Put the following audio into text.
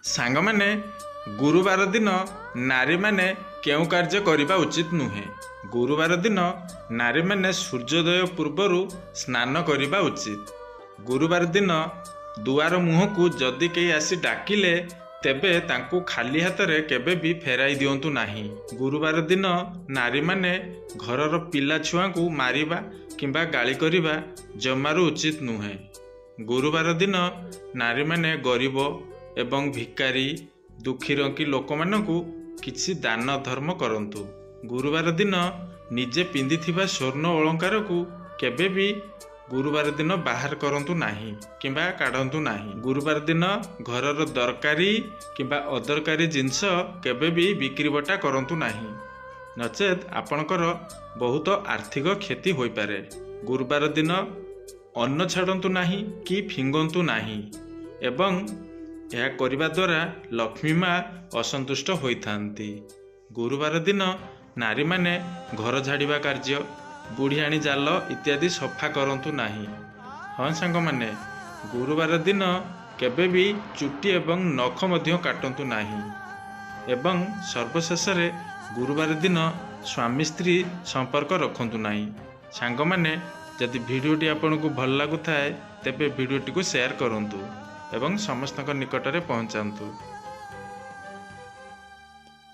ସାଙ୍ଗମାନେ, ଗୁରୁବାର ଦିନ ନାରୀମାନେ କେଉଁ କାର୍ଯ୍ୟ କରିବା ଉଚିତ ନୁହେଁ? ଗୁରୁବାର ଦିନ ନାରୀମାନେ ସୂର୍ଯ୍ୟୋଦୟ ପୂର୍ବରୁ ସ୍ନାନ କରିବା ଉଚିତ। ଗୁରୁବାର ଦିନ ଦୁଆର ମୁହଁକୁ ଯଦି କେହି ଆସି ଡାକିଲେ, ତେବେ ତାଙ୍କୁ ଖାଲି ହାତରେ କେବେ ବି ଫେରାଇ ଦିଅନ୍ତୁ ନାହିଁ। ଗୁରୁବାର ଦିନ ନାରୀମାନେ ଘରର ପିଲା ଛୁଆଙ୍କୁ ମାରିବା କିମ୍ବା ଗାଳି କରିବା ଜମାରୁ ଉଚିତ ନୁହେଁ। ଗୁରୁବାର ଦିନ ନାରୀମାନେ ଗରିବ ଏବଂ ଭିକାରୀ, ଦୁଃଖୀରଙ୍କି ଲୋକମାନଙ୍କୁ କିଛି ଦାନ ଧର୍ମ କରନ୍ତୁ। ଗୁରୁବାର ଦିନ ନିଜେ ପିନ୍ଧିଥିବା ସ୍ୱର୍ଣ୍ଣ ଅଳଙ୍କାରକୁ କେବେ ବି ଗୁରୁବାର ଦିନ ବାହାର କରନ୍ତୁ ନାହିଁ କିମ୍ବା କାଢ଼ନ୍ତୁ ନାହିଁ। ଗୁରୁବାର ଦିନ ଘରର ଦରକାରୀ କିମ୍ବା ଅଦରକାରୀ ଜିନିଷ କେବେ ବି ବିକ୍ରିବଟା କରନ୍ତୁ ନାହିଁ, ନଚେତ୍ ଆପଣଙ୍କର ବହୁତ ଆର୍ଥିକ କ୍ଷତି ହୋଇପାରେ। ଗୁରୁବାର ଦିନ ଅନ୍ନ ଛାଡ଼ନ୍ତୁ ନାହିଁ କି ଫିଙ୍ଗନ୍ତୁ ନାହିଁ, ଏବଂ ଏହା କରିବା ଦ୍ୱାରା ଲକ୍ଷ୍ମୀ ମା ଅସନ୍ତୁଷ୍ଟ ହୋଇଥାନ୍ତି। ଗୁରୁବାର ଦିନ ନାରୀମାନେ ଘର ଝାଡ଼ିବା କାର୍ଯ୍ୟ, ବୁଢ଼ିଆଣୀ ଜାଲ ଇତ୍ୟାଦି ସଫା କରନ୍ତୁ ନାହିଁ। ହଁ ସାଙ୍ଗମାନେ, ଗୁରୁବାର ଦିନ କେବେ ବି ଚୁଟି ଏବଂ ନଖ ମଧ୍ୟ କାଟନ୍ତୁ ନାହିଁ। ଏବଂ ସର୍ବଶେଷରେ ଗୁରୁବାର ଦିନ ସ୍ୱାମୀ ସ୍ତ୍ରୀ ସମ୍ପର୍କ ରଖନ୍ତୁ ନାହିଁ। ସାଙ୍ଗମାନେ, ଯଦି ଭିଡ଼ିଓଟି ଆପଣଙ୍କୁ ଭଲ ଲାଗୁଥାଏ, ତେବେ ଭିଡ଼ିଓଟିକୁ ସେୟାର କରନ୍ତୁ ଏବଂ ସମସ୍ତଙ୍କ ନିକଟରେ ପହଞ୍ଚାନ୍ତୁ।